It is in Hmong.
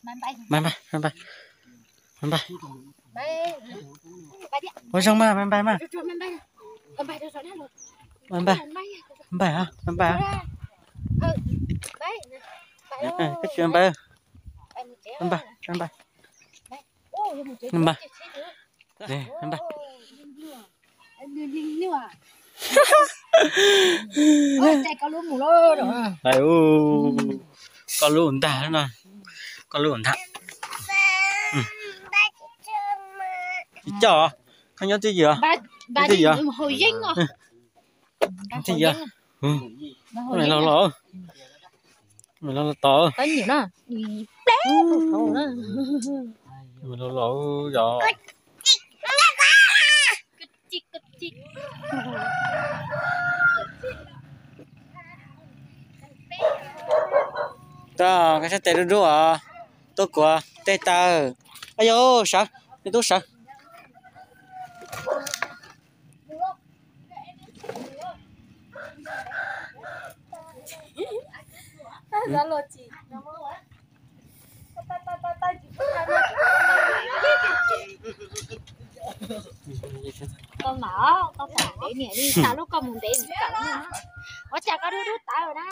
Npais, npais, npais, npais. Ua zoo mas, npais, npais mas. Npais, npais, npais, npais, npais. Koj tsis npais, npais, npais, npais. Koj lub ntag no, koj lub ntag. Tsis coj, koj nyob twj ywm, twj ywm. Twj ywm. Los los, los los tod. Los los yog. Tag, koj sab tes dub dub os. Tuaj kuv tej taw. Ayo, sawv, nej tub sawv. Koj mam, koj pom ntev niam li xa lub koj mus ntev kawm na. Ua cas koj dub dub tawv na.